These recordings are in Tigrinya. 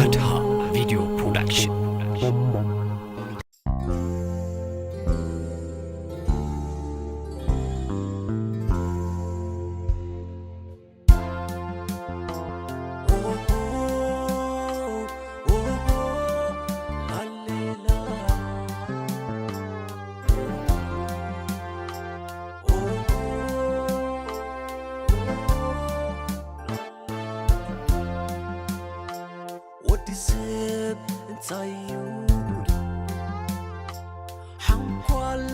ኣድሃ ቪድዮ ፕሮዳክሽን። ወዲ ሰብ እንታይ እዩ ጉዱ? ሓንኳል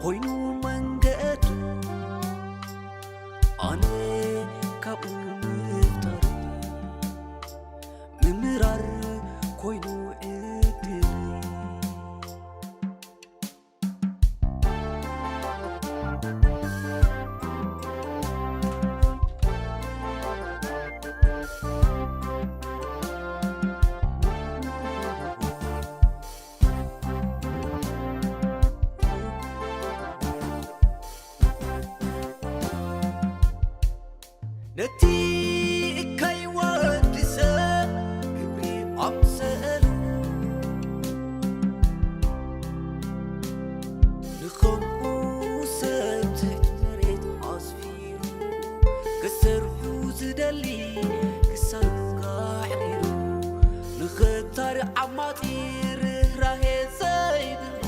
ኮይኑ መንገዱ፣ ኣነ ካብኡ ምፍጣር ምምራር ኮይኑ ዕድል። ነቲ እካይ ወዲ ሰብ ክብሪ ኣምሰሉ፣ ንኸምኡ ሰብ ትሕቲ መሬት ኣስፊሩ፣ ክሰርሑ ዝደሊ ክሳዱ ኣሕሪሩ፣ ንኽታሪ ዓማጺ ርህራሄ ዘይብሉ፣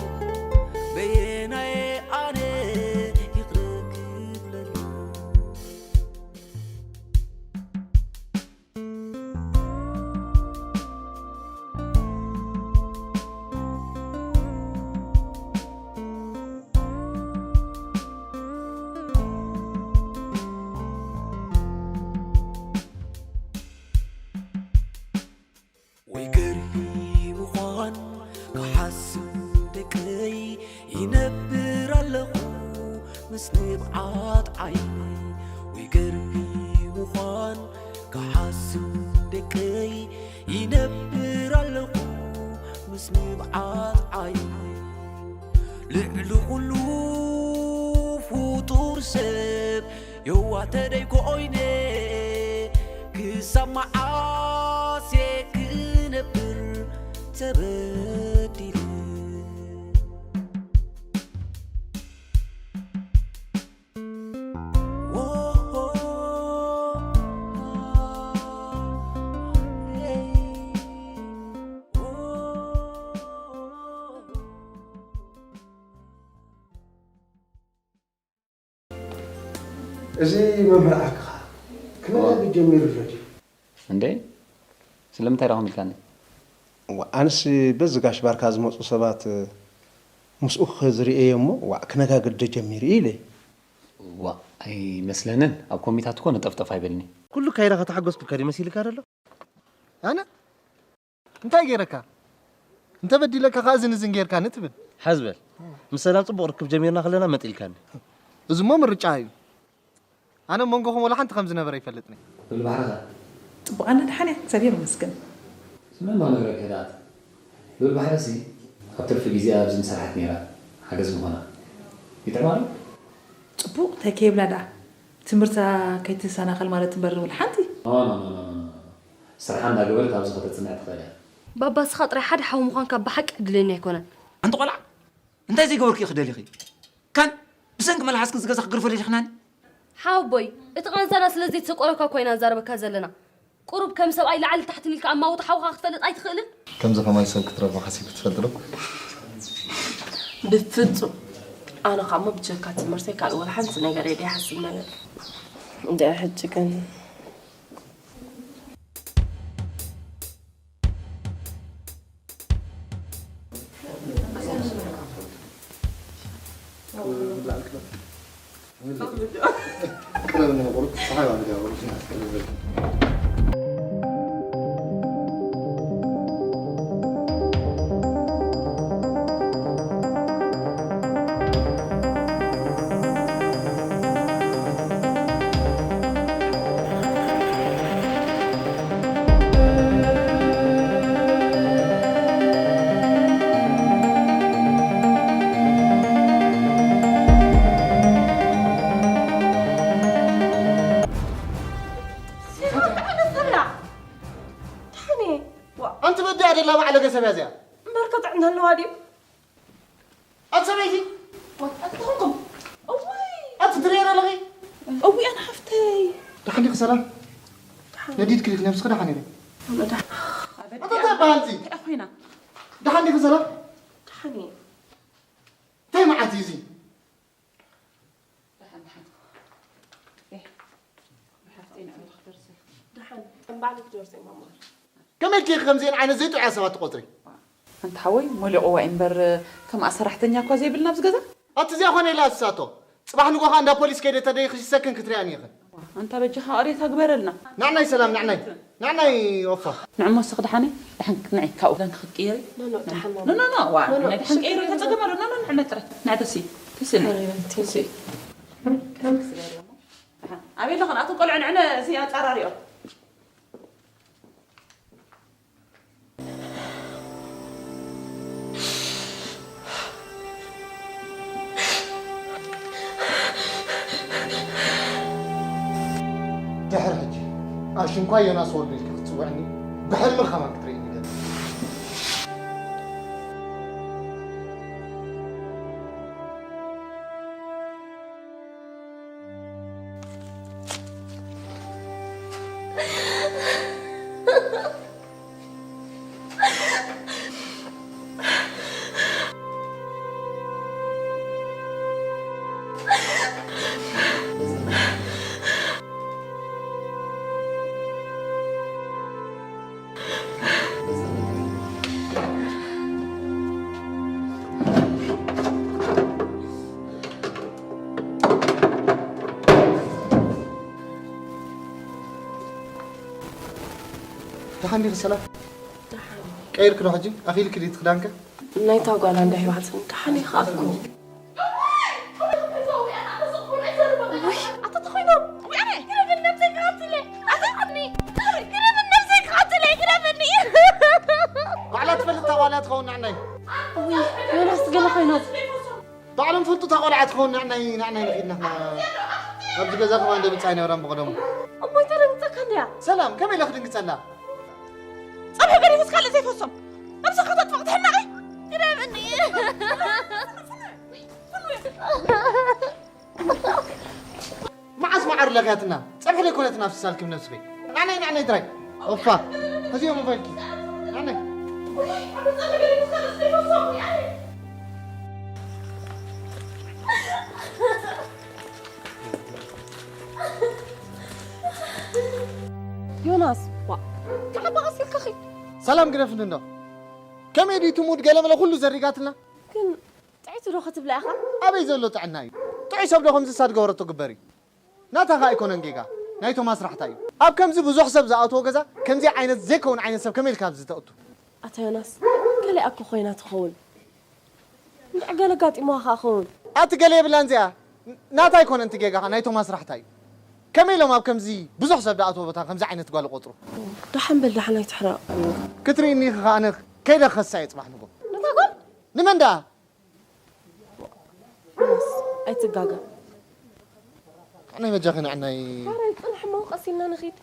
በየናየ ኣነ ይቕረ ክብለሉ? ወይ ገርሂ ምዃን ክሓስብ ደቀይ ይነብር ኣለኹ ምስ ንብዓት ዓይነይ። ወይ ገርሂ ምዃን ክሓስብ ደቀይ ይነብር ኣለኹ ምስ ንብዓት ዓይነይ። ልዕሊ ኩሉ ፍጡር ሰብ የዋህ ተደይ ኮይነ ክሳብ መዓስ እየ ክነብር ተበዲለ? እዚ መምህር ዓርክኻ ከመይ ጀሚሩ ኣሎ ድዩ? እንዴ፣ ስለምንታይ ዳኹም ኢልካኒ? ዋ፣ ኣነስ በዚ ጋሽ ባርካ ዝመፁ ሰባት ምስኡ ከዝርእየ እሞ፣ ዋእ፣ ክነጋግር ዶ ጀሚሩ ኢለ። ዋ፣ ኣይመስለንን። ኣብ ኮሚታት እኮ ነጠፍጠፍ ኣይበልኒ። ኩሉ ካይዳ ከተሓገዝኩልካ ድዩ መሲልካ ዘሎ? ኣነ እንታይ ገይረካ? እንተበዲለካ ከኣ እዝን እዝን ጌርካኒ ትብል። ሓዝ በል። ምስ ሰላም ጽቡቕ ርክብ ጀሚርና ከለና መጥ ኢልካኒ። እዚ እሞ ምርጫ እዩ። ኣነ ኣብ መንጎኹም ወላ ሓንቲ ከም ዝነበረ ይፈልጥኒ። ሉል ባሕርኸ? ጽቡቕ፣ ኣነ ደሓን እየ፣ እግዚኣብሔር ይመስገን። ስምዕማ ነግረኪ ህድኣት። ሉል ባሕርሲ ኣብ ትርፊ ግዜኣ ኣብዚ ምሰርሓት ነይራ፣ ሓገዝ ምኾና። ይጥዕማ ዶ? ጽቡቕ፣ እንታይ ከይብላ ደኣ። ትምህርታ ከይትሰናኸል ማለት እምበር ወላ ሓንቲ። ኖ፣ ኖ፣ ኖ፣ ኖ፣ ኖ። ስርሓ እንዳገበረት ኣብዚ ከተጽንዕ ትኽእል እያ። ባባ፣ እስኻ ጥራይ ሓደ ሓው ምዃንካ ብሓቂ ዕድለኛ ኣይኮነን። ኣንቲ ቆልዓ፣ እንታይ ዘይገበርኩ ኢኺ ደሊኺ? ካን ብሰንኪ መልሓስኪ እዚ ገዛ ክግርፎ ደሊኽናኒ? ሓወቦይ፣ እቲ ቃንዛና ስለ ዘይተሰቆረካ እኮ ኢና ንዛረበካ ዘለና። ቁሩብ ከም ሰብኣይ ላዕሊ ታሕትን ኢልካ ኣማውታ ሓውኻ ክትፈልጥ ኣይትኽእልን? ከምዚ ከማይ ሰብ ክትረኽቦ ሓሲብኪ ትፈልጢ ዶ? ብፍጹም። ኣነ ኸኣ እሞ ብጀካ ትምህርተይ ካልእ ወላ ሓንቲ ነገር እየ ደይሓስብ ነበር። እንድዒ ሕጂ ግን ዘላ ባዕለ ገሰብ እያ እዚኣ። እምበርከ ጥዕና ኣለዋ ድዩ? ኣቲ ሰበይቲ፣ ኣቲ ትኾንኩም? እዋይ! ኣቲ ትርእየን ኣለኺ? እውይ፣ ኣነ ሓፍተይ። ደሓን ዲኺ ሰላም? ደሓን። ነዲድኪ ዲኺ ነብስኺ ደሓን ኢለ። ኣነ ደሓን። ኣቲ እንታይ በሃል እዚ? እንታይ ኮይና? ደሓን ዲኺ ሰላም? ደሓን እየ። እንታይ መዓት እዩ እዚ? ደሓን፣ ደሓን። ኤህ፣ ሓፍተይ ንዕኡ ክደርሰ። ደሓን፣ ከም ባዕሉ ክደርሰ እዩ ማማ። ከመይ ኢልኪ ከምዚአን ዓይነት ዘይጥዑያ ሰባት ትቆጽሪ? ኣንታ ሓወይ፣ ሞሊቑዋ እዩ እምበር፣ ከምኣ ሰራሕተኛ እኳ ዘይብልና ኣብዚ ገዛ። ኣቲ እዚኣ ኾነ ኢላ ኣፍስሳቶ። ጽባሕ ንጎ ኸኣ እንዳ ፖሊስ ከይደ ተደይ ክሽሰክን ክትሪኣን ኢኽን። ኣንታ በጃኻ ቅሬታ ግበረልና። ንዕናይ ሰላም፣ ንዕናይ። ንዕናይ ኦፋ። ንዕሞ እስኺ ደሓነይ፣ ደሓን ንዒ ካብኡ ክዳንኪ ክትቅየሪ። ኖ፣ ኖ፣ ደሓን ማማ። ኖ፣ ኖ፣ ኖ፣ ዋ፣ ኖ፣ ኖ፣ ናይ ደሓን ሽግር ቀይሪ የለን። ተጸገመሉ። ኖ፣ ኖ፣ ንዕናይ ጥራይ። ንዕተ ሲ፣ ትስኒ። ኣረ፣ በንቲ። ትሲ። ደሓን። ኣበይ ኣለኽን? ኣቱም ቆልዑ ንዕነ እዚ ኣጻራሪኦም። ድሕሪ ሕጂ ኣሽንኳይ ዮናስ ወልዱ ኢልኪ ክትጽውዕኒ ብሕልሚ ከማን ክትርእይኒ ይደሊ። ደሓን ዲኺ ሰላም? ደሓን። ቀይርኪ ዶ ሕጂ? ኣኺልኪ ድዩ እቲ ክዳንከ? ናይታ ጓል እንዳ ሂባትኒ። ደሓን ኢኻ እኮ። ወይ፣ ኣታ ተኾይኖም። ወይ፣ ኣነ፣ ግረፍኒ፣ ነብሰይ ክቐትለ። ኣታ፣ ግረፍኒ፣ ነብሰይ ክቐትለ፣ ግረፍኒ። ባዕላ ትፈልጥ እታ ጓል እያ ትኸውን፣ ንዕናይ። ወይ፣ ዮናስ ገለ ኮይኖም። ባዕሎም ፈልጡ እታ ቆልዓ ትኸውን፣ ንዕናይ፣ ንዕናይ ንኺድ ንሕና። ኣብዚ ገዛ ከማን ደብጻ ኣይነበረን ብቐደሙ። እሞ ኣይተደንግጸካ እንድያ። ሰላም፣ ከመይ ኢለ ክድንግጸላ? ጸብሒ ገዲፉስ ካልእ ዘይፈሶም። ነብስኻ ተጥፍእ ክትሕነቕ። ግረፍኒ። መዓስ መዓር ለኽያትና? ጸብሒ ዘይኮነትና ፍሳልኪ ነብስኺ። ናዕናይ፣ ናዕናይ ጥራይ። ኦፋ። ሕዚዮ ሞባይልኪ። ናዕናይ። ዮናስ፣ ዋ፣ ብዓባ ቀስ ኢልካ ኺድ። ሰላም ግደፍኒ እንዶ። ከመይ ድዩ እቲ ሙድ ገለመለ ኩሉ ዘሪጋትና? ግን ጥዕይቲ ዶ ክትብላ ኢኻ? ኣበይ ዘሎ ጥዕና እዩ? ጥዑይ ሰብ ዶ ከምዚ እሳ ዝገበረቶ ግበር እዩ? ናታ ኸኣ ኣይኮነን ጌጋ፣ ናይ ቶማስ ራሕታ እዩ። ኣብ ከምዚ ብዙሕ ሰብ ዝኣትዎ ገዛ ከምዚ ዓይነት ዘይከውን ዓይነት ሰብ ከመይ ኢልካ ኣብዚ ተእቱ? ኣታ ዮናስ፣ ገሊኣ እኮ ኮይና ትኸውን። እንድዒ ገለ ኣጋጢምዋ ኸኣ ኸውን። ኣቲ ገለ የብላን እዚኣ። ናታ ኣይኮነን እቲ ጌጋ ኸኣ ናይ ቶማስ ራሕታ እዩ። ከመይ ኢሎም ኣብ ከምዚ ብዙሕ ሰብ ዝኣትዎ ቦታ ከምዚ ዓይነት ጓል ይቖጽሩ? ደሓን በል፣ ደሓን ኣይትሕረቕ። ክትርእይኒ ኢኺ ኸኣ ኣነ ከይደ ክኸሳ እየ ጽባሕ ንጎ። ነታ ጓል? ንመን ደኣ? ዮናስ፣ ኣይትጋገ። ኣነ በጃኺ ንዕናይ። ኧረ ይጽናሕ እሞ ቀስ ኢልና ንኺድ።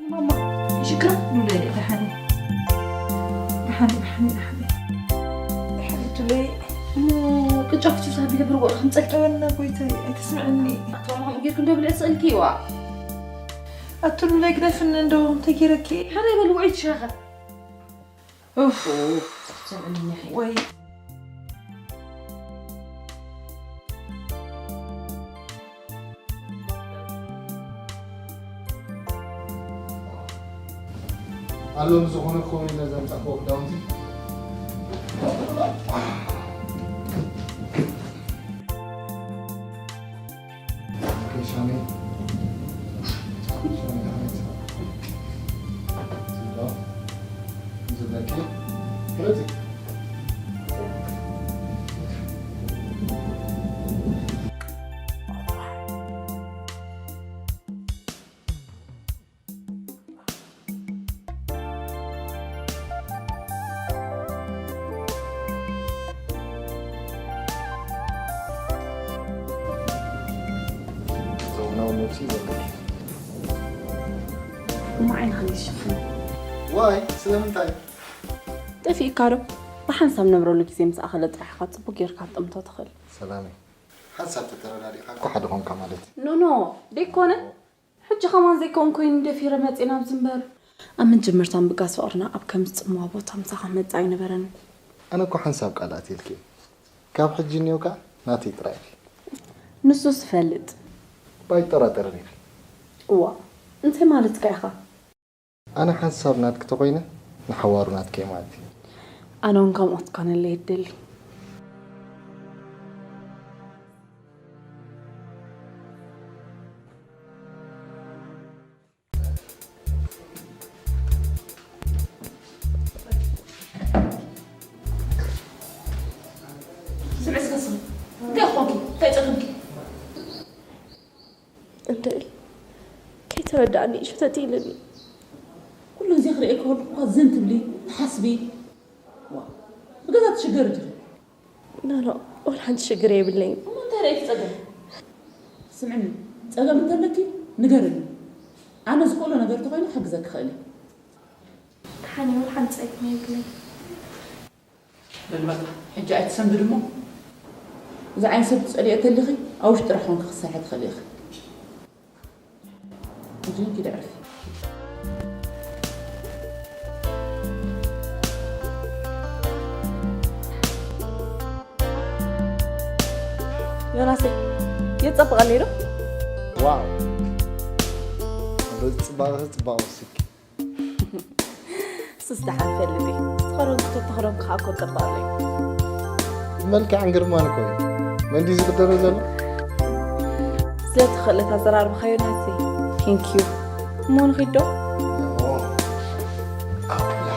ማማ፣ ይሽክራ ሉለ፣ ደሓን፣ ደሓን፣ ደሓን፣ ደሓን። ደሓን ትብለይ፣ እሞ ቅጫ ፍትፍት ኣቢለ ብርጎ ከም ጸልቂ። ወና ጎይታይ፣ ኣይትስምዕኒ። ኣቶ ማማ፣ ጌርክ እንዶ ብልዕ ስእልኪ፣ ዋ። ኣቶ ሉለ፣ ግደፍኒ እንዶ፣ እንታይ ጌረኪ? ሕረ በል፣ ውዒ ትሻኸ። ኡፍ። ኡፍ፣ ትሰምዕኒ ዲኺ? ወይ። ኣሎ፣ ንዝኾነ ክኸውን ኢለ ዘምጻእክዎ ክዳውንቲ። ኦኬ፣ ሻሚ። ሻሚ፣ ሻሚ፣ ሻሚ። ዝብሎ፣ ዝብለኪ። ፍለጢ። ሲ ዘለኪ? እሞ ዓይንኻ ይሽፍን። ዋይ ስለምንታይ? ጠፊእካ ዶ? ብሓንሳብ ነብረሉ ግዜ ምስ ኣኸለ ጥራሕ ኢኻ ጽቡቕ ጌርካ ክትጥምቶ ትኽእል። ሰላመይ፣ ሓንሳብ ተተረዳዲእኻ እኮ ሓደ ኾንካ ማለት እዩ። ኖኖ ደይኮነ። ሕጂ ኸማን ዘይከውን ኮይኑ ደፊረ መፅእ ናብዚ እምበር። ኣብ መጀመርታን ብጋስ ፍቕርና ኣብ ከምዚ ጽምዋ ቦታ ምሳኻ መጽእ ኣይነበረንን። ኣነ እኮ ሓንሳብ ቃል ኣትየልኪ እየ። ካብ ሕጂ እኒኦ ከዓ ናተይ ጥራይ ኢኺ። ንሱስ እፈልጥ። ባይጠራጠርን ኢኺ። እዋ እንታይ ማለትካ ኢኻ? ኣነ ሓንሳብ ናትኪ ተኾይነ ንሓዋሩ ናትኪ እየ ማለት እዩ። ኣነ እውን ከምኦት ኮነለይ እደሊ። ስምዒ ዝገስም እንታይ ኾንኪ እንታይ ጸገምኪ? እንድዒ ከይተረዳእኒ እዩ ሸተት ኢሉኒ። ኩሉ ግዜ ክርእየኪ ከለኹ እኳ ዝን ትብሊ ትሓስቢ። ዋ ብገዛ ትሽገሪ ዲኺ? ኖኖ ወላ ሓንቲ ሽግር የብለይን። እሞ እንታይ ርእየኪ ጸገም? ስምዕኒ ጸገም እንተለኪ ንገርኒ። ኣነ ዝኽእሎ ነገር ተኾይነ ክሕግዘኪ እኽእል እየ። ደሓን እየ ወላ ሓንቲ ጸገም የብለይን። በል በቃ ሕጂ ኣይትሰንብድ እሞ እዛ ዓይኒ ሰብ ትጸልዮ ተሊኺ ኣብ ውሽጢ ጥራሕ ኮንኪ ክትሰርሒ ትኽእሊ ኢኺ። ሕጂ ኪዲ ዕርፊ። ዮናሰይ የጸብቐለይ ዶ? ዋው! ርእሲ ጽባቐኺ ጽባቐ ወሲድኪ። ስስ ደሓን ፈልጥ እዩ። ተኸደንኩ ተተኸደንኩ ከዓ እኮ ጸባቕ ኣለዩ። መልክዕን ግርማን እኮ እዩ። መን ድዩ ዝቕደሮ ዘሎ? ስለ ትኽእለት ኣዘራርባኻ ዮናሰይ። ቴንክ ዩ። እሞ ንኺድ ዶ? ኣኽላ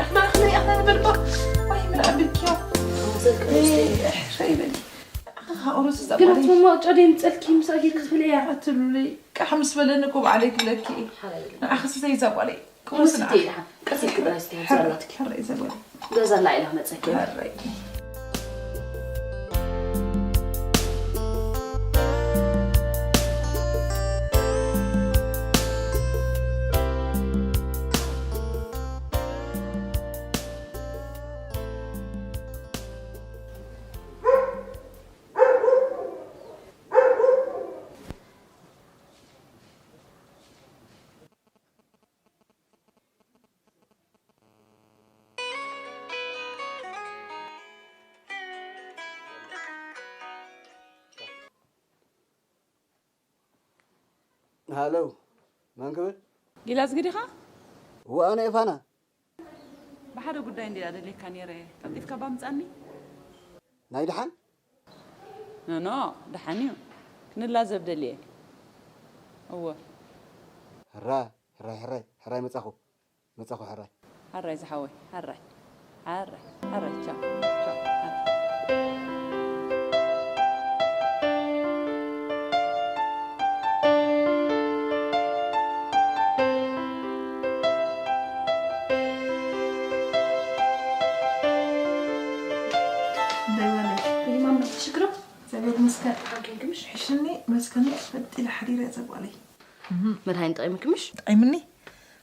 ኣኽላ ኣኽላ ንበልባ ዋይ ምን ኣቢልኪዮ ዘልቅምስቲ ሸይበል ኣኽኻ ኦሮስ ግን ዘባሪ ኣትመማቕጫ ደምፀልኪ ምስ ኣጊር ክትፍለያ ኣትሉለይ ቃሕ ምስ በለኒ እኮ ባዕለይ ክብለኪ እየ ንዓኽሲ ዘይዛ ጓለይ ክወስን ወስቲ ኢልሓ ቀስ ክብረስቲ ዘላትኪ ሕረይ ዘጓለይ ገዛ ላኢላ መፀኪ ሕረይ ሃሎ፣ መን ክብል? ጊላዝጊ ዲኻ? እወ፣ ኣነ እየ ፋና። ብሓደ ጉዳይ እንድየ ደልየካ ነይረ፣ ቀልጢፍካ እባ ምጻኒ። ናይ ደሓን? ኖኖ፣ ደሓን እዩ። ክንላዘብ ደልየ። እወ። ሕራይ፣ ሕራይ፣ ሕራይ፣ ሕራይ መጻኹ። መጻኹ ሕራይ። ሓራይ ዝሓወይ ሓራይ ሓራይ ሓራይ ቻው ቻው ሓራይ። እንታይ በለ? ይማመ ሽግሮ እግዚኣብሔር ይመስገን። ሓኪም ክምሽ ሕሽኒ መስከኒ ፈጢለ ሓዲረ ዘጓለይ። መድሃኒት ጠቒምክምሽ? ጠቒምኒ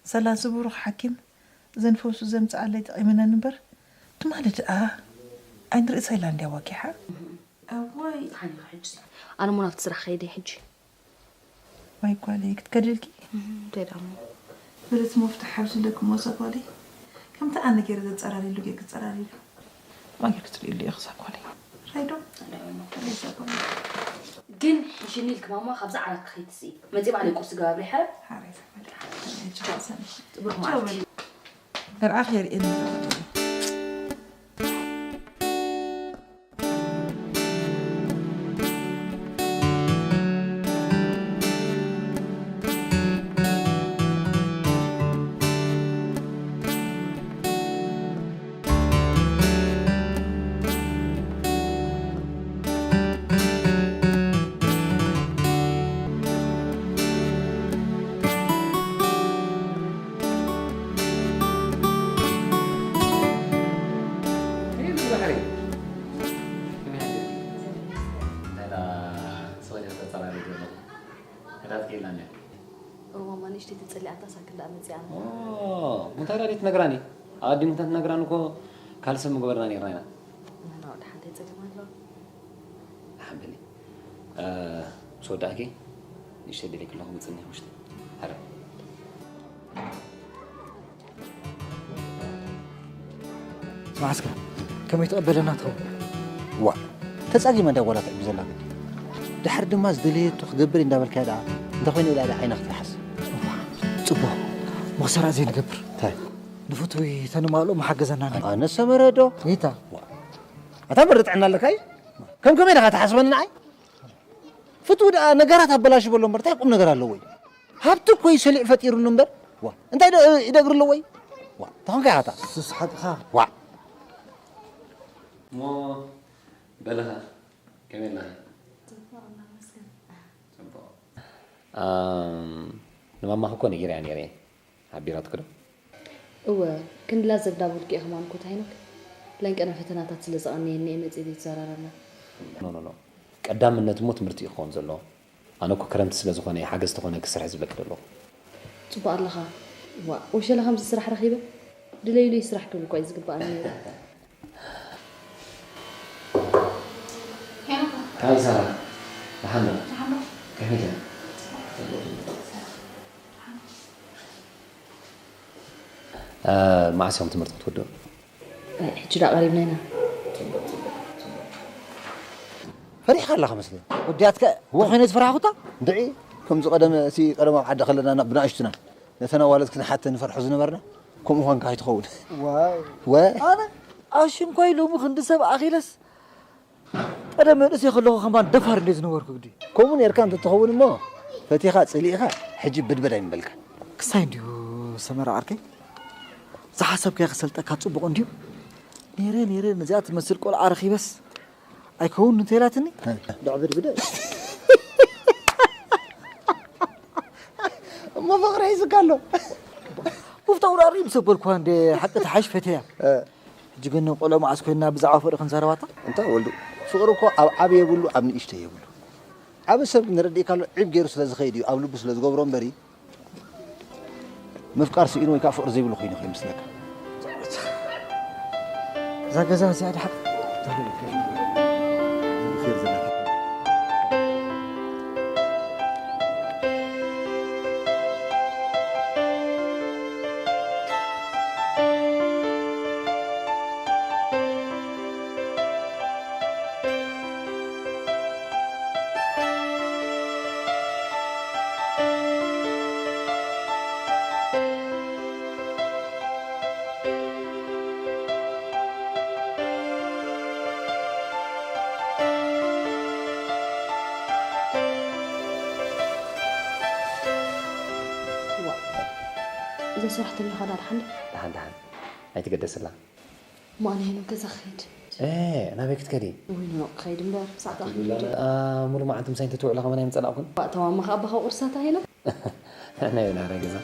ሰላሲ ብሩኽ ሓኪም ዘንፈሱ ዘምጽኣለይ ጠቒምነን እምበር ትማሊ ደኣ ዓይኒ ርእሳ ኢላ እንድያ ዋጊሓ። እዋይ ሓኒኻ ሕጂ ኣነ እሞ ናብቲ ስራሕ ከይደ ሕጂ። ዋይ ጓለይ ክትከድልኪ እንታይ ደኣ እሞ ብረት መፍትሕ ሓዊስለኪ እሞ እዛ ጓለይ ከምቲ ኣነ ገይረ ዘጸራርየሉ ጌርኪ ጸራርይሉ። ማጌር ክትርእይሉ ኢኺ እዛ ጓለይ። ራይዶ ራይ እዛ ጓለይ። ግን ሕሽኒ ኢልኪ ማማ ካብዛ ዓራትኪ ከይትስኢ መፂ ባዕለይ ቁርሲ ገባብሪ ሓረ ሓራይ እዛ ጓለይ። ሕጂ ክሰኒ ብሩክ መዓልቲ መርዓኺ የርእየኒ እዛ ጓለይ። ተጸሊኣታ ሳክል ደኣ መጺኣ። ኦ፣ እንታይ ደኣ ትነግራኒ? ኣቐዲሙ እንተትነግራኒ እኮ ካልእ ሰብ ምገበርና ነይርና ኢና። ናና ወዲ ሓንተይ ጸገም ኣሎ። ሓምብሊ። እ፣ ምስ ወዳእኪ ንእሽተይ ደልየኪ ኣለኹ፣ ምጽኒ ውሽጢ። ሓረ። ስማዕ እስከ፣ ከመይ ትቐበለና ትኸውን? ዋ፣ ተጻጊማ እንዳ ጓላ ትዕቢ ዘላ ግን። ድሓር ድማ ዝደለየቶ ክገብር እንዳበልካያ ደኣ፣ እንተ ኾይነ ኢላ ደኣ ዓይና ክትልሓስ። ጽቡቕ፣ መኽሰራ ዘይንገብር። እንታይ? ንፍትዊ ተንማልኦ መሓገዘና ነይሩ። ኣነ ሰመረ ዶ? ይታ። ዋ፣ ኣታ መርጥዕና ኣለካ እዩ? ከም ከመይ ኢኻ ትሓስበኒ ንዓይ? ፍትዊ ደኣ ነገራት ኣበላሽበሎ እምበር፣ እንታይ ቁም ነገር ኣለዎ እዩ? ሃብቲ እኮ እዩ ሰሊዕ ፈጢሩሉ እምበር። ዋ፣ እንታይ ዶ ይደግር ኣለዎ እዩ? ዋ፣ እንታይ ኾንካ ኢኻ ኣታ? ሱስ ሓቅኻ። ዋ። እሞ በልኻ፣ ከመይ ኣለኻ? ጽቡቕ፣ እናመስግን። ጽቡቕ። ኣም፣ ንማማኺ እኮ ነጊረያ ነይረ። ሓቢራትኪ ዶ? እወ፣ ክንድላ ዘግዳቦልኪ እየ ከማን እኮ ታይኖክ። ለንቀና ፈተናታት ስለ ዘቐነየኒ እየ መጽየ ዘይተዘራረብና። ኖ፣ ኖ፣ ኖ። ቀዳምነት እሞ ትምህርቲ እዩ ክኸውን ዘለዎ። ኣነ እኮ ክረምቲ ስለ ዝኾነ እየ ሓገዝ ተኾነ ክስርሕ ዝብለኪ ዘለኹ። ጽቡቕ ኣለኻ። ዋእ፣ ወሸላ ከምዚ ስራሕ ረኺበ? ድለይሉ እዩ ስራሕ ክብል እኮ እዩ ዝግባእ ነይሩ። ሄኖካ። ሃይ ሳራ። ደሓን ዶ? ደሓን ዶ? ከመይ ኢኻ? እ፣ መዓስ እዮም ትምህርቲ ክትውድኡ? ኣይ፣ ሕጂ ደኣ ቀሪብና ኢና። ፈሪሕካ ኣለኻ መስለኒ። ወዲያትካ እዋ። ተኾይነ ዝፈራሕኩታ? እንድዒ፣ ከምዚ ቀደም፣ እቲ ቀደም ኣብ ዓዲ ከለና ና-፣ ብናእሽቱና ነተን ኣዋልድ ክንሓተ ንፈርሖ ዝነበርና፣ ከምኡ ኳንካ ኣይትኸውን። ዋይ። ወ? ኣነ ኣሽንኳይ ሎሚ ክንዲ ሰብ ኣኺለስ፣ ቀደም መንእሰይ ከለኹ ከማን ደፋር እንደ ዝነበርኩ ግዲ። ከምኡ ኔርካ እንተትኸውን እሞ፣ ፈቲኻ፣ ጽሊእኻ፣ ሕጂ ብድበድ ኣይምበልካ። ክሳይ እንድዩ ሰመረ ዓርከይ፣ ዝሓሰብካዮ ክሰልጠካ ጽቡቕ እንድዩ። ኔረ፣ ኔረ፣ ነዚኣ ትመስል ቆልዓ ረኺበስ፣ ኣይከውን እንተኢላትኒ፣ እ። ዳዕ ብድብደ። እሞ ፍቕሪ ሒዙካ ኣሎ። ውፍታ ውራሪ ምስ በልኳ እንደ ሓቂ ተሓሽ ፈትያ። እ። ሕጂ ግን ቆልዑ መዓስ ኮይንና ብዛዕባ ፍቕሪ ክንዛረባታ? እንታይ ወልዱ፣ ፍቕሪ እኮ ኣብ ዓቢ የብሉ፣ ኣብ ንእሽተይ የብሉ። ዓቢ ሰብ ንረድእ ካሎ ዒብ ገይሩ ስለ ዝኸይድ እዩ፣ ኣብ ልቡ ስለ ዝገብሮ እምበሪ፣ ምፍቃር ስኢኑ ወይ ከዓ ፍቕሪ ዘይብሉ ኮይኑ ከይመስለካ። እዛ ገዛ እዚኣ ድሓር እዛ ሰራሕተኛኻ ደኣ ደሓን ድያ? ደሓን፣ ደሓን። ኣይትገደስላ። እሞ ኣነ ሄኖክ ገዛ ክኸይድ። ኤ፣ ናበይ ክትከዲ? ወይ ኖ፣ ክኸይድ እምበር፣ ሰዓት ኣኽሊሉ ዶ? ኣ፣ ሙሉ መዓልቲ ምሳይ እንተትውዕላ ከማን ኣይምጸናቕኩን። ባእ፣ ተማማ ኸኣ ኣባኻ ቁርሳታ ሄኖክ? ናይ ናረ ገዛ።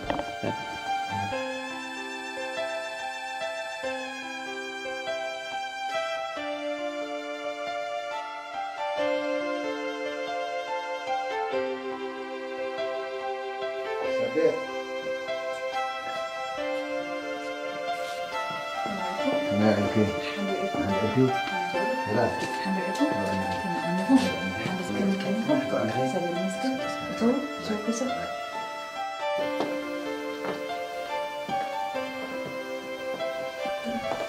ከመይ ውዒልኪ? ደሓን ውዒልኩም? ደሓን ውዒልኪ? ከመይ ውዒልኩም? ደሓን ውዒልኩም? ከመይ ውዒልኩም? ከመይ ውዒልኩም? ደሓን ውዒልኩም? ከመይ ውዒልኩም? ደሓን ውዒልኩም? እግዚኣብሔር ይመስገን። እተው፣ ሸው ገዛ።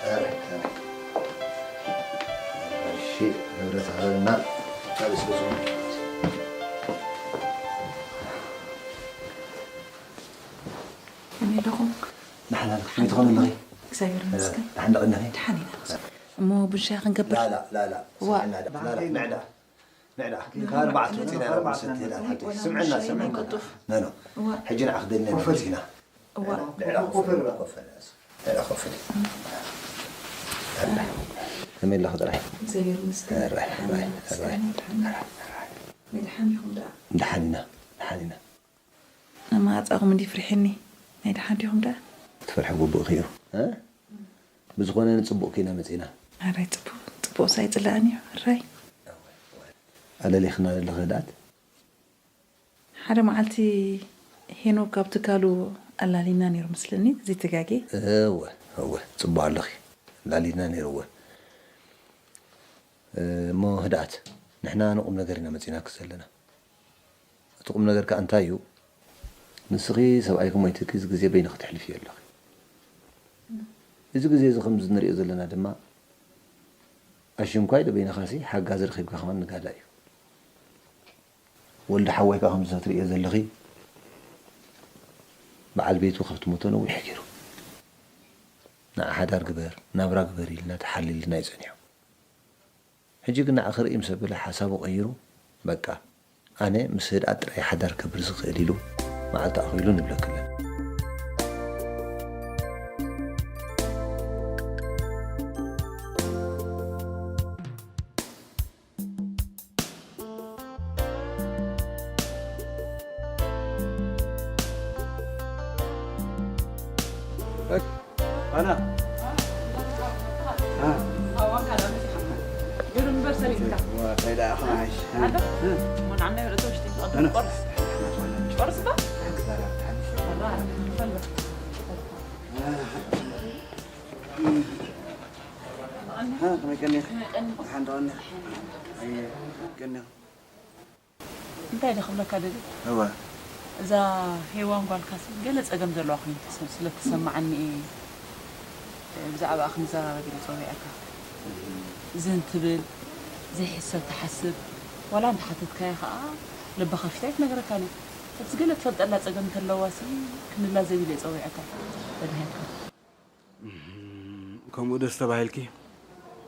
ኣረ፣ ኣረ። እሺ፣ ንብረት ሃበና። ካልእ ስለ ዝኾነ። ከመይ ኣለኹም? ደሓን ኣለኹ። ከመይ ትኾኑ ኣለኺ? እግዚኣብሔር ይመስገን። ደሓን ዶ ቀኒኺ? ደሓን ኢና። እሞ ቡን ሻሂ ክንገብር? ላላ፣ ላላ። ዋ። ስምዕና ዳ-፣ ላላ፣ ንዕዳ። ንዕዳ። ካብ ኣርባዕተ ወፂና ኢና ቡን ሰትየና፣ ሓንቲ። ስምዕና፣ ስምዕና። ቅልጡፍ። ኖ፣ ኖ። ዋ። ሕጂ ንዓ ክደልና ኢና ኮፍ በል። መፂና። ዋ። ንዕዳ ኮፍ በል፣ ኮፍ በል። ንዕዳ ኮፍ በል። ከመይ ኣለኺ ጥራይ? እግዚኣብሔር ይመስገን። ጥራይ፣ ጥራይ፣ ጥራይ። መድሓን ኢኹም ደኣ? ደሓን ኢና፣ ደሓን ኢና። ንመዓጻኹም እንዲ ፍርሒኒ። ናይ ደሓን ዲኹም ደኣ? ክትፈርሒ ግቡእኪ እዩ፣ እ? ብዝኾነ ንጽቡቕኪ ኢና መጺና። ኣራይ ጽቡቕ፣ ጽቡቕስ ኣይጽላእን እዩ፣ ኣራይ። ኣለሊኽና ዘለኺ ህድኣት? ሓደ መዓልቲ ሄኖክ ካብ ትካሉ ኣላሊና ነይሩ መስለኒ፣ ዘይተጋጌ። እወ፣ እወ፣ ጽቡቕ ኣለኺ። ኣላሊና ነይሩ፣ እወ። እ፣ እሞ ህድኣት፣ ንሕና ንቁም ነገር ኢና መጺናኪ ዘለና። እቲ ቁም ነገር ከኣ እንታይ እዩ? ንስኺ ሰብኣይኪ ሞይትኪ፣ እዚ ግዜ በይንኺ ተሕልፍዮ ኣለኺ። እዚ ግዜ እዚ ከምዚ ንሪኦ ዘለና ድማ፣ ኣሽንኳይ ዶ በይንኻሲ ሓጋዚ ረኺብካ ከማን ንጋዳ እዩ። ወልዲ ሓወይ ከኣ ከምዚ ትርእዮ ዘለኺ፣ በዓል ቤቱ ካብቲ ሞተ ነዊሕ ገይሩ። ንዓ ሓዳር ግበር፣ ናብራ ግበር ኢልና ተሓሊልና እዩ ጸኒሑ። ሕጂ ግን ንዓኺ ርእይ ምስ ኣበለ ሓሳቡ ቀይሩ፣ በቃ፣ ኣነ ምስ ህድኣት ጥራይ ሓዳር ከብር ዝኽእል ኢሉ መዓልቲ ኣኺሉ ንብለኪ ኣለና። ኣና። አ። ግርም እምበር ሰሊጥካ። ዋ፣ እንታይ ደኣ ኸዓ ዓይሽ። ኣታ? እ። እሞ ንዓና ይበለቶ ውሽጢ ትቐድም ኣና። ቆርስ። ቆርስ ባ? ኣራ፣ ፈሎ። እ። እ፣ ከመይ ቀኒኺ? ከመይ ቀኒኺ? ደሓን ዶ ቀኒኺ? ኣየ፣ ቀኒኺ። እንታይ ኢለ ክብለካ ደልየ? እወ። እዛ ሄዋን ጓልካሲ ገለ ጸገም ዘለዋ ኮይኑ ተሰ-፣ ስለ እትሰምዓኒ እየ ብዛዕባኣ ክንዘራረብ ኢለ ጸዊዐካ። ዝን ትብል፣ ዘይሕሰብ ትሓስብ፣ ዋላ እንተሓተትካያ ከኣ ልባ ከፊታ ኣይትነግረካን እያ። ሕጂ ገለ ትፈልጠላ ጸገም እንተለዋሲ ክንላዘብ ኢለ እየ ጸዊዐካ። ተድሃካ። እም፣ ከምኡ ደስ ተባሂልኪ።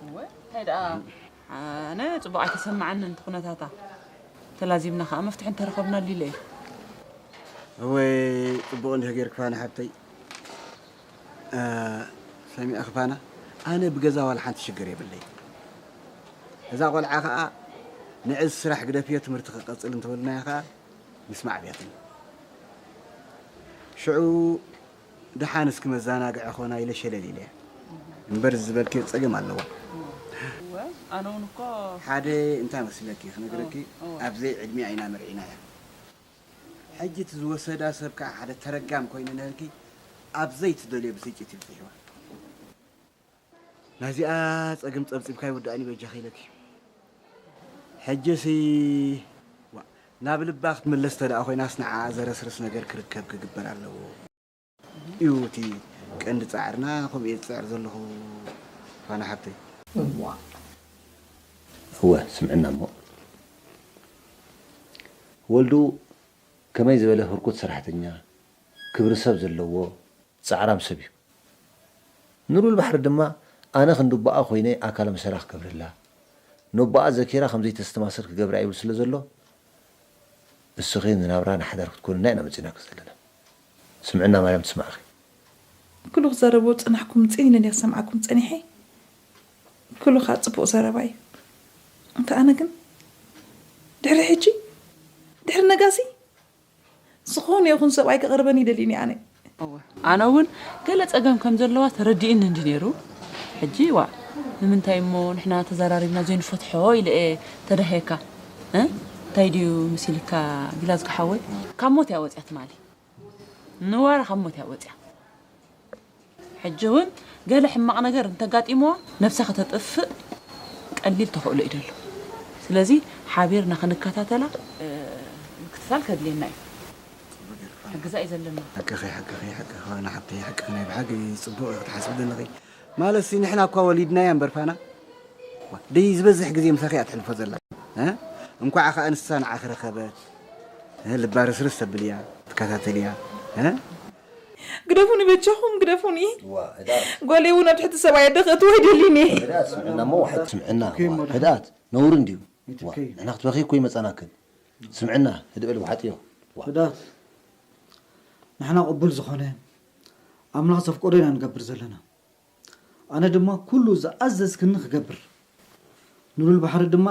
እወ፣ እንታይ ደኣ፣ ኣነ ጽቡቕ ኣይተሰምዓንን እቲ ኩነታታ። ተላዚብና ከኣ መፍትሒ እንተረኸብናሉ ኢለ እየ። እወ፣ ጽቡቕ እንዲህ ጌርኪ ፋና ሓብተይ። እ፣ ሰሚዕኺ ፋና፣ ኣነ ብገዛ ዋላ ሓንቲ ሽግር የብለይ። እዛ ቆልዓ ከኣ ንዕዚ ስራሕ ግደፍዮ ትምህርቲ ክቐጽል እንተበልናዮ ከኣ ምስማዕ ኣብያትኒ። ሽዑ ደሓን እስኪ መዘናግዒ ኾና ኢለ ሸለል ኢለያ። እምበር ዝበልክዮ ጸገም ኣለዋ። እወ፣ ኣነ እውን እኮ ሓደ እንታይ መስለኪ ክነግረኪ፣ እወ፣ እወ። ኣብ ዘይዕድሚኣ ኢና መርዒናያ። ሕጂ እቲ ዝወሰዳ ሰብ ከኣ ሓደ ተረጋም ኮይኑ ንህልኪ ኣብ ዘይትደልዮ ብስጭት ይብጽሕዋ። ናዚኣ ጸገም ጸብጺብካ ይውድኣኒ በጃኺ ኢለኪ። ሕጂሲ፣ ዋ፣ ናብ ልባ ክትምለስ ተደኣ ኮይናስ ንዓኣ ዘረስርስ ነገር ክርከብ ክግበር ኣለዎ እዩ እቲ ቀንዲ ጻዕርና፣ ከምኡ እየ ዝጽዕር ዘለኹ ፋና ሓብተይ። እዋ። እወ፣ ስምዕና እሞ። ወልዱ ከመይ ዝበለ ህርኩት ሰራሕተኛ፣ ክብሪ ሰብ ዘለዎ፣ ጻዕራም ሰብ እዩ። ንሉል ባሕሪ ድማ ኣነ ክንዲ ኣቦኣ ኮይነ ኣካለ ምሰላ ክገብረላ፣ ነቦኣ ዘኪራ ከም ዘይተስተማስር ክገብራ ይብል ስለ ዘሎ፣ እስኺ ንናብራ ንሓዳር ክትኮንና ኢና መጺናኪ ዘለና። ስምዕና ማርያም ትስማዕኺ። ኩሉ ክዛረቦ ዝጸናሕኩ ምጽእ ኢለ ድየ ክሰምዓኩም ጸኒሐ? ኩሉ ከኣ ጽቡቕ ዘረባ እዩ። እንተ ኣነ ግን ድሕሪ ሕጂ፣ ድሕሪ ነጋሲ፣ ዝኾነ ይኹን ሰብኣይ ክቐርበኒ ይደልይኒ ኣነ። እወ፣ ኣነ እውን ገለ ጸገም ከም ዘለዋ ተረዲእኒ እንዲ ነይሩ። ሕጂ ዋእ፣ ንምንታይ እሞ ንሕና ተዘራሪብና ዘይንፈትሖ ኢለ እየ ተዳህየካ። እ? እንታይ ድዩ መሲልካ ጊላዝጎ ሓወይ? ካብ ሞት እያ ወጽያ ትማሊ። ንዋረ ካብ ሞት እያ ወጽያ። ሕጂ እውን ገለ ሕማቕ ነገር እንተጋጢምዋ ነብሳ ከተጥፍእ ቀሊል ተኽእሎ እዩ ዘሎ። ስለዚ ሓቢርና ክንከታተላ፣ እ፣ ምክትታል ከድልየና እዩ። ጽቡቕ ጌርካ። ሕግዛ እዩ ዘለና። ሓቅኺ፣ ሓቅኺ፣ ሓቅኺ፣ ፋና ሓብተይ፣ ሓቅኺ፣ ናይ ብሓቂ ጽቡቕ ኢኺ ትሓስቢ ዘለኺ። ማለትሲ ንሕና እኳ ወሊድናያ እምበር ፋና፣ ዋ፣ ደይ ዝበዝሕ ግዜ ምሳኺ እያ ተሕልፎ ዘላ። እ? እንኳዕ ኸኣ ንሳ ንዓኺ ረኸበት። እ፣ ልባ ርስርስ ተብል እያ፣ ትከታተል እያ። እ? ግደፉኒ በጃኹም፣ ግደፉኒ። ዋ፣ ህድኣት። ጓለይ እውን ኣብ ትሕቲ ሰብኣይ ኣደ ከእትዎ ኣይደልን እየ። ህድኣት፣ ስምዕና እሞ፣ ዋሕድ ስምዕና። ኦኬ፣ ዋ፣ እሞ፣ ህድኣት፣ ነውሪ እንድዩ። ዋ፣ ኢትኬ። ንሕና ክትበኺ እኮ ይመጻናክን። ስምዕና፣ ህድእ በል፣ ዋሕጥ እዮ። ዋ። ህድኣት። ንሕና ቅቡል ዝኾነ፣ ኣምላኽ ዘፍቀዶ ኢና ንገብር ዘለና። ኣነ ድማ ኩሉ ዝኣዘዝክኒ ክገብር። ንሉል ባሕሪ ድማ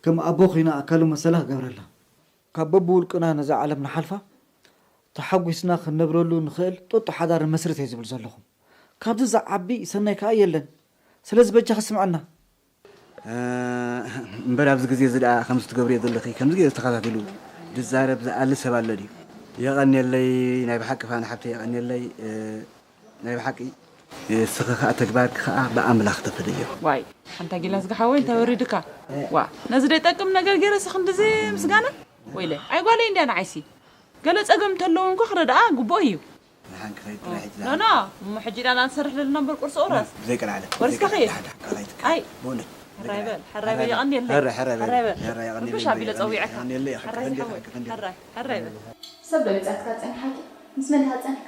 ከም ኣቦ ኮይነ ኣካሉ መሰላ ክገብረላ። ካብ በብውልቅና ነዛ ዓለም ንሓልፋ፣ ተሓጒስና ክንነብረሉ ንኽእል ጡጥ ሓዳር ንመስርት እየ ዝብል ዘለኹ። ካብዚ ዝዓቢ ሰናይ ከኣ የለን። ስለዚ በጃኺ ስምዕና። እ፣ እምበር ኣብዚ ግዜ እዚ ደኣ ከምዚ ትገብርዮ ዘለኺ፣ ከምዚ ገይሩ ተኸታቲሉ ዝዛረብ ዝኣሊ ሰብ ኣሎ ድዩ? የቐንየለይ፣ ናይ ብሓቂ ፋና ሓብተይ የቐንየለይ። እ፣ ናይ ብሓቂ፣ እ፣ እስኺ ኸኣ ተግባርኪ ኸኣ ብኣምላኽ ተፈለዮ። ዋይ፣ ሓንታ ጊላ ዝገሓወይ እንታይ ወሪድካ? ዋ፣ ነዚ ደይጠቅም ነገር ገይረ እስኺ ክንድዚ ምስጋና? ወይለ፣ ኣይ ጓለይ እንድያ ንዓይሲ። ገለ ጸገም እንተለዎ እንኳ ክረድኣ ግቡእ እዩ። ንሓን ክኸይድ ጥራሕ እዩ ኖ፣ ኖ፣ እሞ ሕጂ ዳና ንሰርሕ ዘለና እምበር ቁርሲ ቁረስ። ብዘይ ቀልዓለም፣ ወርስ ብዘይ ቀልዓለም፣ ከኸይድ። ደሓን ደሓን ከኸይድ። ኣይ። ቦነ። ሕራይ በል፣ ሕራይ በል፣ የቐንየለይ። ሕረ፣ ሕረ በል፣ ሕራይ በል። ሕረ፣ የቐንየለይ። ረብሽ ኣቢለ ጸዊዐካ። የቐንየለይ፣ ሕራይ የቐንየለይ። ዝሓወይ። ሕራይ፣ ሕራይ በል። ሰብ ዶ መጺኣትካ ጸኒሓኪ? ምስ መን ኢኻ ጸኒሕካ?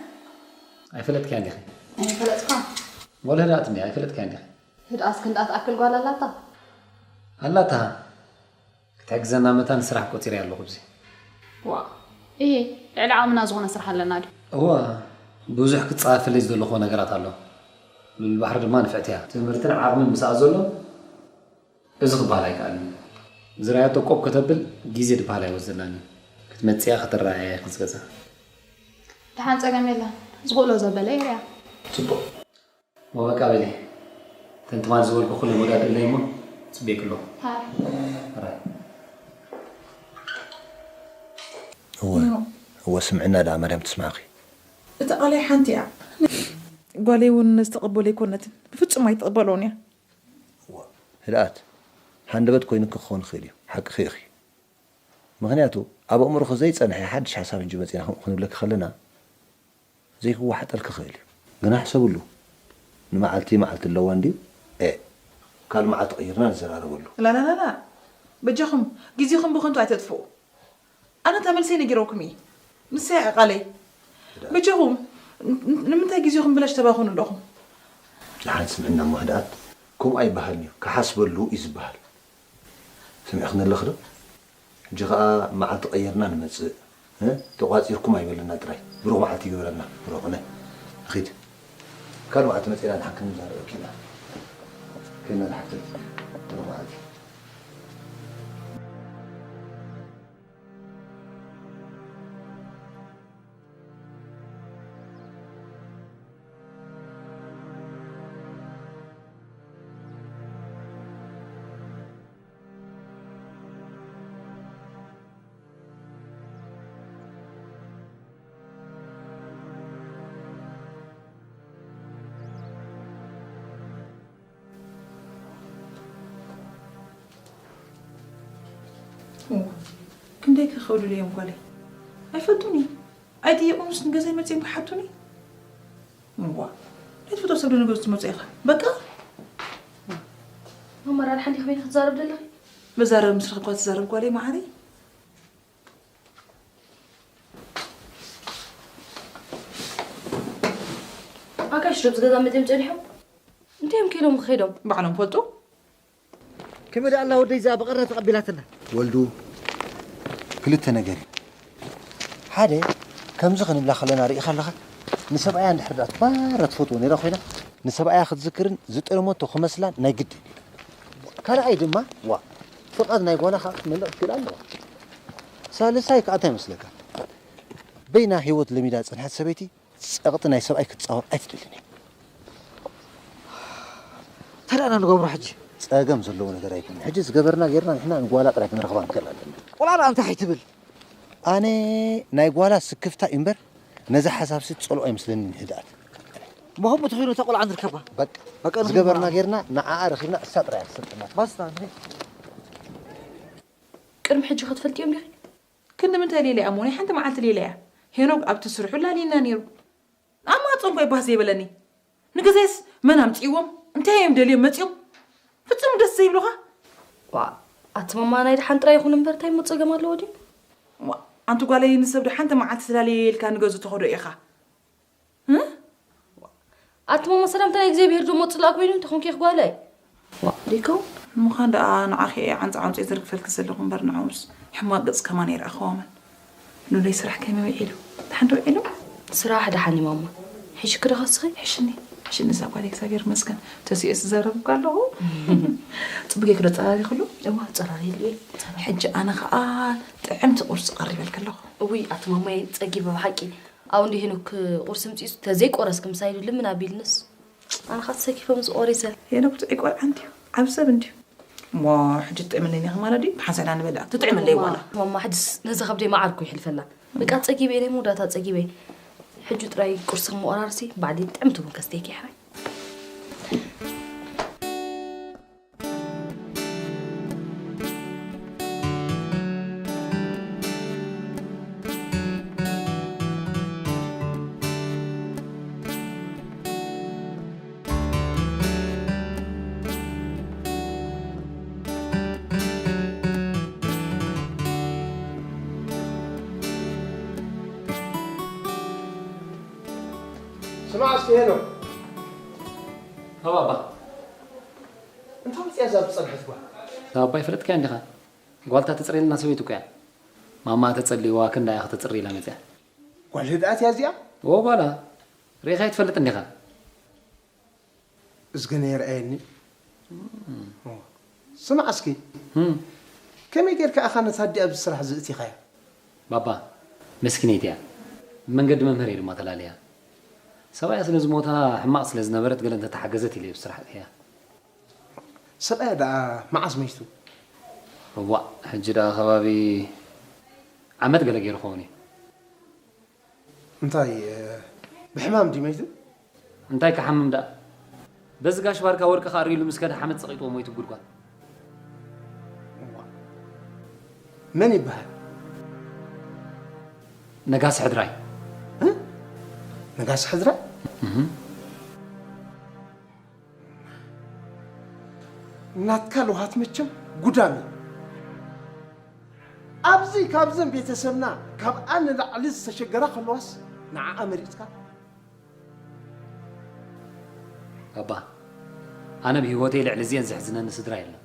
ኣይፈለጥክያን ዲኺ? ኣይፈለጥኳን። ወላ ህድኣት እንድያ፣ ኣይፈለጥክያን ዲኺ? ህድኣት ክንድኣ ትኣክል ጓል ኣላታ? ኣላታ። ክትሕግዘና መታን ስራሕ ቆጺረ ኣለኹ ብዚ። ዋ፣ እሄ፣ ልዕሊ ዓቕምና ዝኾነ ስራሕ ኣለና ድዩ? እወ፣ ብዙሕ ክጻፈለይ ዝደለኹዎ ነገራት ኣሎ። ልዑል ባሕሪ ድማ ንፍዕቲ እያ። ትምህርትን ዓቕምን ምስኣ ዘሎ፣ እዚ ክበሃል ኣይከኣልን። ዝረኣያቶ ቆብ ከተብል ግዜ ዝበሃል ኣይወስደላን እዩ። ክትመጽእ እያ፣ ክትረኣያ እያ ክዝገዛ። ደሓን ጸገም የለን። ዝኽእሎ ዘበለ የርእያ። ጽቡቕ። ወበቃ በሊ። እተን ትማል ዝበልኩ ኩለን ወዳድርለይ እሞ፣ ጽቤክ ኣለኹ። ሃይ። ሕራይ። እወ፣ እወ፣ ስምዕና ደኣ ማርያም ትስማዕኺ። እታ ቃለይ ሓንቲ እያ። ጓለይ እውን ዝተቐበሎ ኣይኮነትን። ብፍጹም ኣይትቕበሎን እያ። እዋ፣ ህድኣት፣ ሃንደበት ኮይኑኪ ክኸውን ይኽእል እዩ። ሓቅኺ ኢኺ። ምኽንያቱ፣ ኣብ ኣእምሮኺ ዘይጸንሐ ሓድሽ ሓሳብ እንጂ መጺና ከምኡ ክንብለኪ ከለና፣ ዘይክወሓጠልኪ ይኽእል እዩ። ግና ሕሰብሉ፣ ንመዓልቲ መዓልቲ ኣለዋ እንድዩ? ኤእ፣ ካልእ መዓልቲ ቀይርና ንዘራረበሉ። ላላላላ፣ በጃኹም፣ ግዜኹም ብኸንቱ ኣይተጥፍኡ። ኣነ እታ መልሰይ ነጊረኩም እየ። ንሳ እያ ቃለይ። በጃኹም፣ ን-፣ ንምንታይ ግዜኹም ብላሽ ተባኽኑ ኣለኹም? ደሓን ስምዕና እሞ ህድኣት፣ ከምኡ ኣይበሃልን እዩ፣ ክሓስበሉ እዩ ዝበሃል። ሰሚዕኽኒ ኣለኺ ዶ? ሕጂ ኸኣ መዓልቲ ቀይርና ንመጽእ፣ እ? ተቋጺርኩም ኣይበለና ጥራይ። ብሩኽ መዓልቲ ይግበረልና። ብሩኽ፣ ነ-፣ ንኺድ። ካልእ መዓልቲ መጺእና ንሓን ክንዛረብ ኪና። ኪና ንሓፍተይ። ብሩኽ መዓልቲ። እዋ፣ ክንደይ ከኸብዱሉ እዮም ጓለይ። ኣይፈልጡን እዩ። ኣይጥየቑምስ ንገዛይ መጺኦም ክሓቱኒ? እዋ፣ ናይ ትፈትዎ ሰብ ዶ ንገዝኡ ትመጾ ኢኻ? በቃ። ማማ፣ ራድሓን ዲኺ በይንኺ ትዛረብ ዘለኺ? መዛረብ ምስልኺ እኳ ትዛረብ ጓለይ መዓረይ። ኣጋሽ ዶ ኣብዚ ገዛ መጺኦም ጸኒሖም? እንታይ እዮም ከይዶም ከይዶም? ባዕሎም ፈልጡ። ከመይ ደኣ ኣላ ወደይ እዚኣ ብቐረ ተቐቢላትና? ወልዱ፣ ክልተ ነገር እዩ። ሓደ፣ ከምዚ ክንብላ ከለና ርኢኻ ኣለኻ? ንሰብኣያ እንድሕር ደኣ ባራ ትፈትዎ ነይራ ኮይና፣ ንሰብኣያ ክትዝክርን ዝጠለመቶ ክመስላን ናይ ግድን እዩ። ካልኣይ ድማ፣ ዋ፣ ፍቓድ ናይ ጓላ ከዓ ክትመልእ ክትክእል ኣለዋ። ሳልሳይ ከዓ እንታይ ይመስለካ? በይና ህይወት ለሚዳ ዝጸንሐት ሰበይቲ ጸቕጢ ናይ ሰብኣይ ክትጻወር ኣይትደልን እያ። እንታይ ደኣ ኢና ንገብሮ ሕጂ? ጸገም ዘለዎ ነገር ኣይኮነን። ሕጂ ዝገበርና ጌርና ንሕና ንጓላ ጥራይ ክንረኽባ ንክእል ኣለና። ቆልዓ ደኣ እንታይ ኣይትብል? ኣነ ናይ ጓላ ስክፍታ እዩ እምበር ነዚ ሓሳብሲ ትጸልኦ ኣይመስለንን ህድኣት። እሞ ከምኡ ተኾይኑ እታ ቆልዓ ንርከባ። በቃ፣ በቃ፣ ንኽንበላ። ዝገበርና ጌርና ንዓኣ ረኺብና እሳ ጥራይ እያ ትሰልጥና። ባስታ፣ ንኺድ። ቅድሚ ሕጂ ክትፈልጥዮም ዲኺ? ክንዲ ምንታይ ሌላ እያ እሞ ናይ ሓንቲ መዓልቲ ሌላ እያ። ሄኖክ ኣብቲ ስርሑ ላልየና ነይሩ። ኣብ ማህጸንኳ እዩ ባህ ዘይበለኒ። ንገዛይስ መን ኣምጺእዎም? እንታይ እዮም ደልዮም መጺኦም? ፍጹም ደስ ዘይብሉኻ። ዋ፣ ኣቲ ማማ ናይ ደሓን ጥራይ ይኹን እምበር እንታይ እሞ ጸገም ኣለዎ ድዩ? ዋ፣ ኣንቲ ጓለይ ንሰብ ዶ ሓንቲ መዓልቲ ስላልየ ኢልካ ንገዝኡ ትኸዶ ኢኻ? እ? ኣቲ ማማ ሰላምታ ናይ እግዚኣብሄር ዶ መጽላእ ኮይኑ እንተኾንኪ ኢኺ ጓለይ? ዋ፣ ዲኮ? ምዃን ደኣ ንዓኺ እየ ዓንጻ ዓንጹ ዘርግፈልኪ ዘለኹ እምበር ንዕኡስ ሕማቕ ገጽ ከማን ኣይረኣኽዋምን። ሉለይ ስራሕ ከመይ ውዒሉ? ደሓን ዶ ውዒሉ? ስራሕ ደሓን እዩ ማማ። ሒሽኪ ዶ ከስኺ? ሕሽኒ፣ ሕሽኒ እዛ ጓል እግዚኣብሔር ይመስገን። ተሲኤ ዝዛረብ እኮ ኣለኹ። ጽቡቅ ጌርኪ ዶ ጸራሪኽሉ? እዋ፣ ጸራሪሉ እየ። ሕጂ ኣነ ኸኣ ጥዕምቲ ቁርሲ ቀሪበልኪ ኣለኹ። እውይ፣ ኣቲ ማማይ ጸጊበ ብሓቂ። ኣብ እንዲ ሄኖክ ቁርሲ ምጺኡስ ተዘይቆረስኪ ምሳይ ኢሉ ልምን ኣቢልንስ። ኣነ ኸኣ ተሰኪፈ ምስ ቆሪሰ። ሄኖክ ጥዑይ ቆልዓ እንድዩ፣ ዓቢ ሰብ እንድዩ። እሞ ሕጂ ትጥዕምለይ ኢኺ ማለት ድዩ? ብሓንሳእና ንበልዕ። ትጥዕምለይ ዋላ? ማማ፣ ሕጅስ ነዛ ከብደይ መዓር እኮ ይሕልፈላ። በቃ ጸጊበ፣ ናይ መወዳእታ ጸጊበ። ሕጂ ጥራይ ቁርሲ ክመቆራርሲ፣ ባዕዲ ጥዕምቲ ቡን ከስተይኪ ሕራይ። ስማዕ እስኪ ሄኖክ። ኦ ባባ። እንታይ መፂኣ እዛ ዝፀንሐት ጓል? እዛ ባባ ይፈለጥካያ እንዲኻ? ጓልታ ትፅሪ ኢልና ሰበይቱ እኮ እያ። ማማ ተፀልይዋ ክንዳ እያ ክተፅሪ ኢላ መፂኣ። ጓል ህድኣት እያ እዚኣ? ኦ ጓላ። ርኢኻ ኣይትፈልጥን ዲኻ? እዝገ ነየርኣየኒ። እም። እዋ። ስማዕ እስኪ፣ እም። ከመይ ጌርካ ኢኻ ነታ ኣዲኣ ኣብዚ ስራሕ ዝእቲኻያ? ባባ፣ መስኪነይቲ እያ። ብመንገዲ መምህር እየ ድማ ተላልያ። ሰብኣያ ስለ ዝሞታ ሕማቕ ስለ ዝነበረት ገለ እንተተሓገዘት ኢለ እየ ኣብ ስራሕ እትያ። ሰብኣያ ደኣ መዓዝ መይቱ? እዋእ፣ ሕጂ ደኣ ከባቢ ዓመት ገለ ገይሩ ክኸውን እዩ። እንታይ፣ እ፣ ብሕማም ድዩ መይቱ? እንታይ ክሓምም ደኣ? በዚ ጋሽ ባርካ ወርቂ ክኣሪ ኢሉ ምስ ከደ ሓመድ ጸቒጥዎ ሞይቱ ጉድጓድ። እዋ። መን ይበሃል? ነጋሲ ሕድራይ። እ? ነጋሲ ሕድራይ? እህ። ናትካ ለውሃት መቸም ጉዳም እዩ። ኣብዚ ካብዘን ቤተሰብና ካብኣ ንላዕሊ ዝተሸገራ ከለዋስ ንዓኣ መሪጽካ? ባባ፣ ኣነ ብህይወተይ ልዕሊ እዚአን ዘሕዝነኒ ስድራ የለን።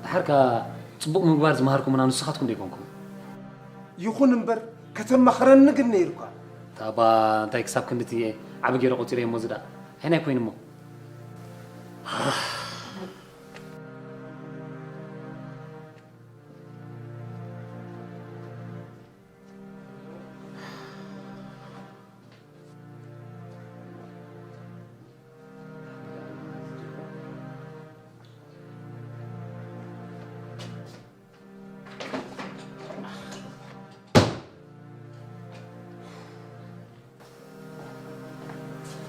ደሓርካ ጽቡቕ ምግባር ዝመሃርኩምና ንስኻትኩም ዶ ኣይኮንኩም? ይኹን እምበር ከተማኽረኒ ግን ነይሩካ። ታባ እንታይ ክሳብ ክንድቲ ዓቢ ገይረ ቆጺረ እሞ ዝዳ። ኣይናይ ኮይኑሞ።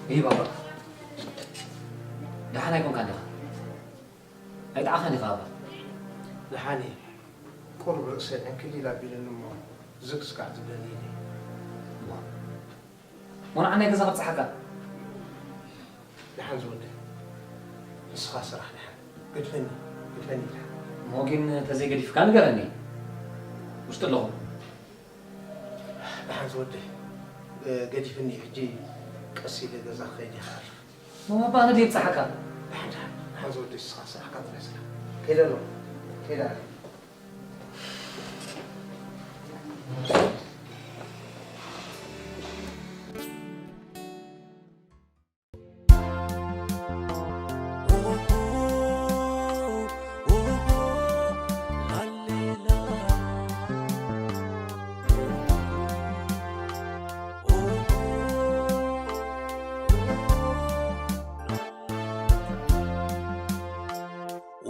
ይህ ባባ ደሓን ኣይኮንካን ዲኻ? ኣይጠዓኻን ዲኻ ኣባ? ደሓን እየ። ቁሩብ ርእሰይ ዕንክሊል ኣቢሉኒ እሞ ዝግዝጋዕ ዝብለኒ ኢለ። እዋ። ሞንዓ ናይ ገዛ ከብጽሓካ። ደሓን ዝወደይ። ንስኻ ስራሕ ደሓን። ገድፈኒ፣ ገድፈኒ ኢልካ። እሞ ግን ተዘይገዲፍካ ንገረኒ። ውሽጢ ኣለኹ። ደሓን ዝወደይ። እ፣ ገዲፍኒ ሕጂ ቀስ ኢለ ገዛ ክኸይድ እየ ክዓርፍ። እሞ ኣባ ኣነ ድየ ብጽሓካ? ደሓን፣ ደሓን፣ ደሓን ዝወደይ ንስኻ ስራሕካ ጥራይ ስራሕ። ከይደ ኣለኹ። ከይደ ኣለኹ።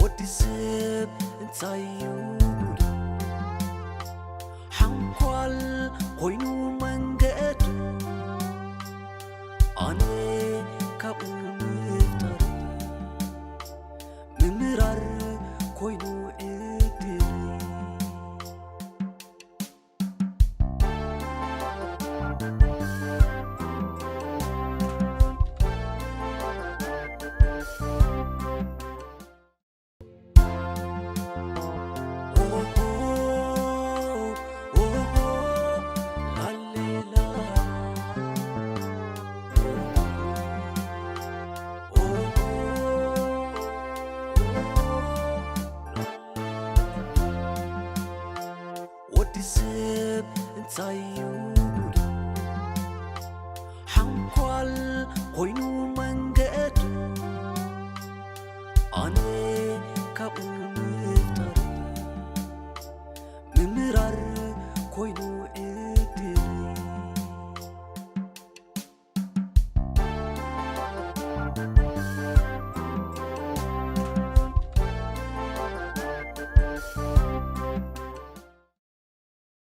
ወዲ ሰብ እንታይ እዩ ሓንኳል ኮይኑ መንገዱ ኣነ ካብኡ ምፍጣር ምምራር ኮይኑ ዕድል ወዲ ሰብ እንታይ እዩ ሓንኳል ኮይኑ